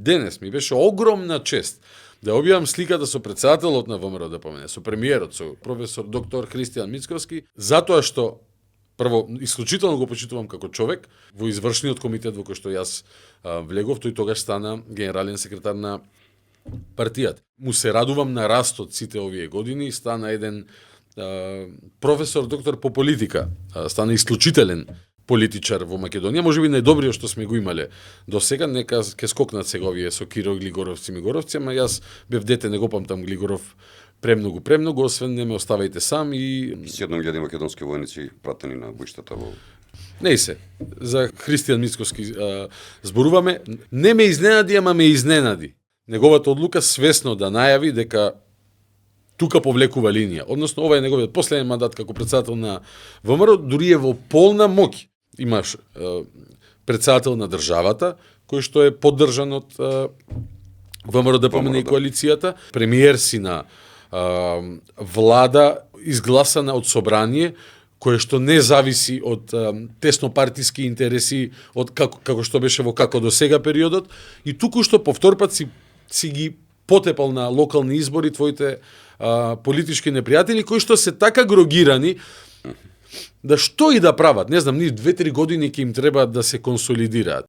денес ми беше огромна чест да објавам сликата со претседателот на ВМРО ДПМН, со премиерот, со професор доктор Христијан Мицковски, затоа што прво, исклучително го почитувам како човек, во извршниот комитет во кој што јас влегов, тој тогаш стана генерален секретар на партијата. Му се радувам на растот сите овие години, стана еден професор, доктор по политика, стана исклучителен политичар во Македонија, можеби најдобриот што сме го имале до сега, нека ке скокнат сега овие со Киро, Глигоровци, Мигоровци, ама јас бев дете, не го памтам Глигоров премногу, освен не ме оставајте сам и... 7.000 македонски војници пратени на бојштата во... Не се, за Христијан Мицковски зборуваме, не ме изненади, ама ме изненади. Неговата одлука свесно да најави дека тука повлекува линија. Односно, ова е неговиот последен мандат како председател на ВМРО, дури е во полна моќ. Имаш председател на државата, кој што е поддржан од ВМРО ДПМН и коалицијата, премиер си на влада изгласана од собрание, кое што не зависи од теснопартиски интереси, од како што беше во како до сега периодот, и туку што повторпат си ги потепал на локални избори твоите политички непријатели, кои што се така грогирани, да што и да прават, не знам, ни 2-3 години ќе им треба да се консолидираат.